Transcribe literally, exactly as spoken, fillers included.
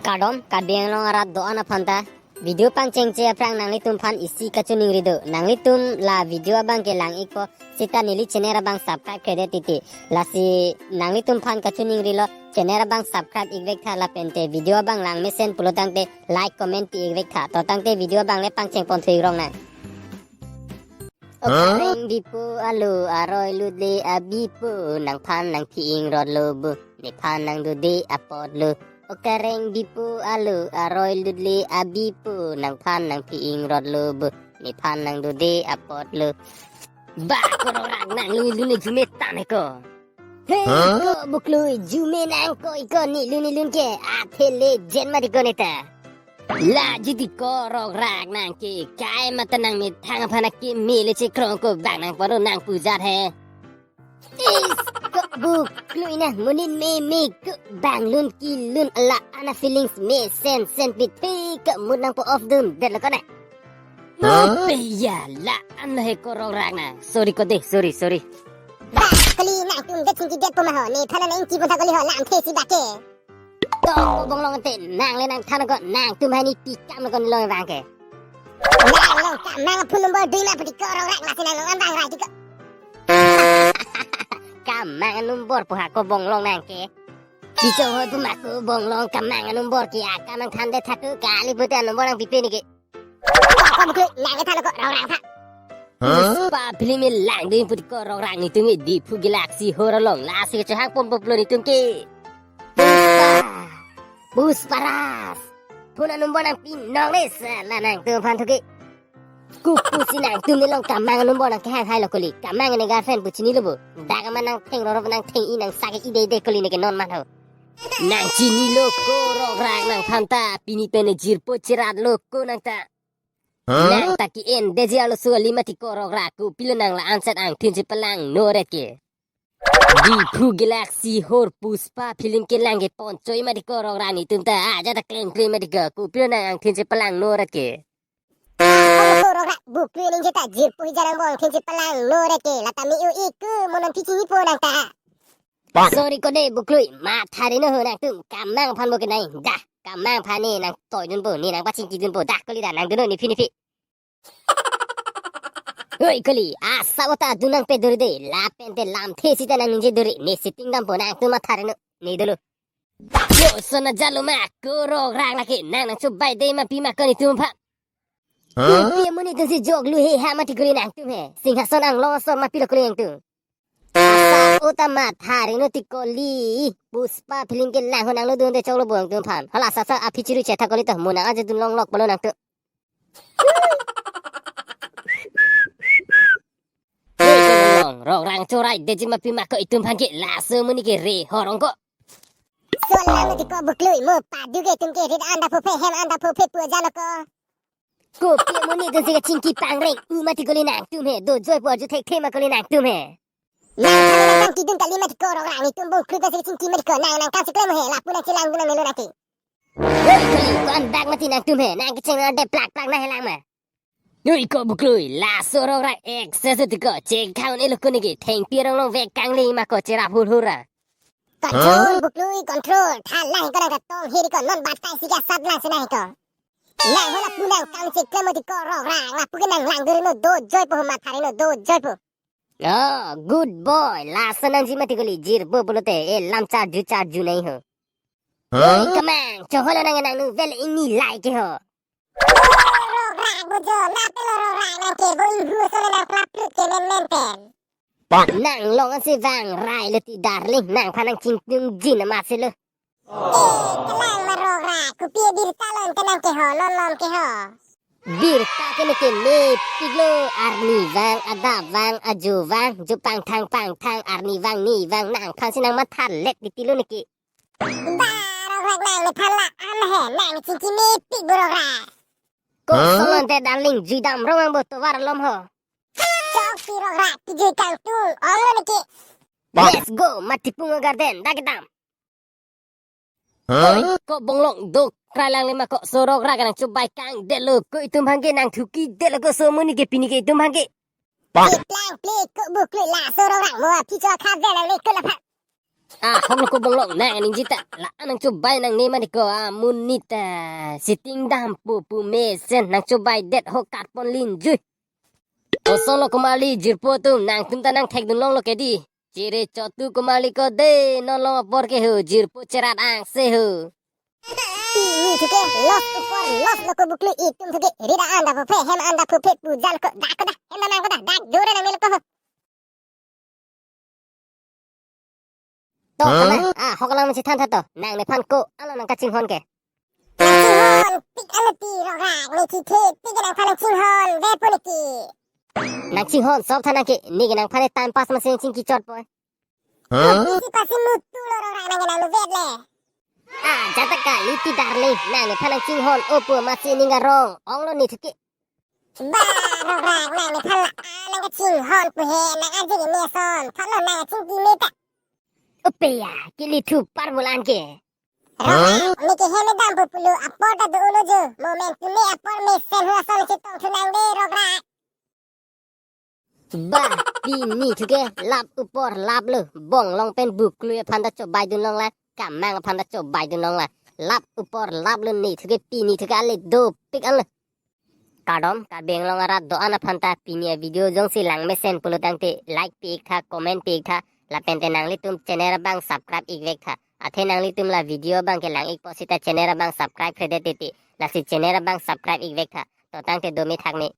Kardom, Karbi Anglong arat do-an aphan ta. Video pangchengche aphrang nanglitum aphan isi kachiningri do. Nanglitum la video abang ke lang-ikpo, seta neli channel abang subscribe kre-det titi. Lasi nanglitum aphan kachiningri lo, channel abang subscribe ik-vektha lapen te video abang langmesen pulo tangte like comment pi ik-vektha. To tangte video abang le pangcheng ponthu ik-rong nang. O kareng bipo alo, aroi lut le abipo, nangphan nangphi ingrot lo bu, nephan nangdode apot lo. O kareng bipo alo, aroi lut le abipo, nangphan nangphi ingrot lo bu, nephan nangdode apot lo. Ba, ko Rokrak nang lun lun jume tame ko. He, Huh? Ko Buklui, jume nang ko iko ni lun ni lun ke, athe le jen mati ko neta. La jiti ko Rokrak nang ke, kai mata nang methang aphan akimi le chekrong ko bang nang paro nang pujat he. Is, ko Buklui nang monit me me ko bang lun ki lun ala ana feelings mesen sen pithe ko mut nangpo off dun det lo ko na. Huh? Pe ya la an he ko Rokrak nang. Sorry ko de, sorry, sorry. Ba, kali nangtum det chingki detpo ma ho, nephan nang ingki pon tha kali ho, lamthe si ba ke. To ko Bonglong te, nang le nangthan ko, nangtum hani tikam ko ni long vang ke. Nang long kamang phone number dui ma pudi ko Rokrak lasi nang long an vang rai ti ko. Kamang number pu ha ko Bonglong nang ke. Pichong hoi pu ma ko Bonglong kamang number ke, akam nangthan det tha ko, kali pute number nangpipe ni ke. Ko Buklui, nang kethan ko Rokrak tha. Huh? Puspa film lang ding pudi ko Rokrak nitum ke Diphu Galaxy Horror along lasi kechehang pon popular nitum ke. Puspa. Puspa Raj. Phone number nangpi nong le sala nangtum aphan thu ke. Kopusi nangtum ne long kamang number nang kehang hai lo kali. Kamang ne girlfriend pu chini lo bu. Dak ma nang theng roro nang theng-i nang sake-i de de kali ne ke non man ho. Nang chini lo ko Rokrak nangphan ta pini pen jirpo cherat lo ko nang ta. Huh? Nang ta ke-en detji arloso kali mati ko Rokrak, kopilo nang la-an set angthin chepalang noret ke. Diphu Galaxy Horror Puspa film kelang ke ponchoi mati ko Rokrak nitum ta, aja ta klem klem mati ko, kopilo nang angthin chepalang noret ke. Ko Rokrak, Buklui ningje ta jirpo hi jarang bo angthin chepalang noret ke, lata me-o ik mo non thi chinipo nang ta. Sorry ko de Buklui, matha ri no ho nangtum, kamang aphan bo ke nai, dah, kamang aphan ne nang toi dunpo, ne nang pachingki dunpo, dah kali dah nang dun nephi nephi. Oi kali, asa vota dun nangpeduri de, lapen te lamthe sita nang ningje duri, ne setting dampo nangtum matha ri no, ne dolo. Yo, sona jalo ma, ko Rokrak lake, nang nangchobai de ma pi ma ko nitum aphan. Huh? Pi amonit atum si jok lu he ha mati kuli nangtum he. Singhason anglong asor ma pilo kuli nangtum. Asa vota matha ri no ti kali. Puspa film kelang ho nang lo dun te choklo bo nangtum aphan. Hala sasa aphi chiru chetha kali to mo nang aja dun longlok polo nangtum. Hei, ko Bonglong, Rokrak chorai detji ma pi ma ko itum aphan ke laso amonit ke re horong ko. Solang ti ko Buklui mo padu ke itum ke rit anda phuphe hem anda phuphe pu aja lo ko. Kopi amonit atum si kachingki pangreng u mati kuli nangtum he, dojoi pu arju thekthe ma kuli nangtum he. Nang kali nang kidun kali mati ko Rokrak nitum Buklui atum si kachingki mati ko nang nang kam si klem he, lapu nang chelang dun nang melo nang ke. Hei kali, ko-an bak mati nangtum he, nang kecheng nang de plak plak nang helang ma. Oi ko Buklui, laso Rokrak excess ti ko, chek khaun elo ko ne ke, thengpi arong long vek kangli ma ko cherap hulhura. Control, Huh? Buklui, control, tha lang ko nang katong hiri ko non batai si ka sat lang si nang ko. Nang ho lapu nang kam si klem mati ko Rokrak, lapu ke nang lang duri no dojoi po matha ri no dojoi po. Oh, good boy. Laso nangji mati kuli jirpo pulote, e lam charju charju nai ho. Huh? Oi, kamang, choholo nang nang nu vel ingni lai ke ho. Rokrak bojo, na pelo Rokrak nang ke bo inghu solo nang plap plut ke men men pen. Nang long asi vang rai lo ti darling, nangphan nang chingtung jin amat si lo. Eh, kelang ma Rokrak, kopi birta lo ente nang ke ho, lon lon ke ho. Birta ke ne ke mepik lo, arni vang, adap vang, ajo vang, jo pangthang pangthang, arni vang, ni vang, nangphan si nang matha lek di tilo ne ke. Ba Rokrak nang nephan la an he, nang chingki mepik bo Rokrak. Ko Huh? Solon te darling, jui dam rong ang bo tovar lom ho. Chok si Rokrak, kijui kangtung, ong lo ne ke. Let's go, Matipung Garden, dak dam. Huh? Oi, ko Bonglong dok krai lang lema ko so Rokrak nang chobai kangdetlo ko itum aphan ke nang thuki detlo ko so amonit ke pini ke itum aphan ke. Plang pli ko Buklui laso Rokrak mo aphi cho kha ve lang le ko la pha. Ah, hok lo ko bonglok nang ningje ta. La nangchobai nangne mati ko, ah, monit ta. Sitting dampo pu mesen nangchobaidet ho katpon linjui. Oso lo komarli jirpo atum, nangtum ta nangthekdun longlo ke di. Chere chotu komarli ko de, non long apor ke ho, jirpo cherat angse ho. Pini thu ke loss upor loss lo ko buklu, itum thu ke rit an da phophe, hem an da phophe, pujan ko dak ko dak, hem da nang ko dak, dak jore nang melo ko ho. To, hah? Kama, ah, hok lang masi than tha to, nang nephan ko-an lo nangkachinghon ke. Nangchinghon pik alo ti Rokrak, ne thithe pik nangphan nangchinghon, ve po ne ke. Nangchinghon sop tha nang ke, ne ke nangphan ne time pass masi nangchingki chot poi. Hah? Isi pasi mutu lo Rokrak, nang ke nang nuvet le. Ah, jataka liti darling, nang nephan nangchinghon, opo masi ning arong, ong lo ne thu ke. Ba, Rokrak, nang nephan la, ah, nangkachinghon pu he, nang ajik ne son, thot lo nang achingki ne ta. Ope ya, kili thu par bulan ke. Rokrak, hah? Ne ke hem dampo pulo, apor ta do ulo jo, moment tu ne apor mesen hu ason chetong thu nang de, Rokrak. Ba, pini thu ke lap upor lap lo, bonglong pen buklu aphan ta chobaidun long la, kamang aphan ta chobaidun long la, lap upor lap lo ne thu ke pini thu ke ale dopik an lo. Kardom, Karbi Anglong arat do-an aphan ta pini a-video jongsi lang mesen pulo tangte like pi-ik tha, comment pi-ik tha, lapen te nanglitum channel abang subscribe ik vek tha. Athe nanglitum la video abang ke lang-ikpo sita channel abang subscribe kre det titi, lasi channel abang subscribe ik vek tha. To tangte dome thakme.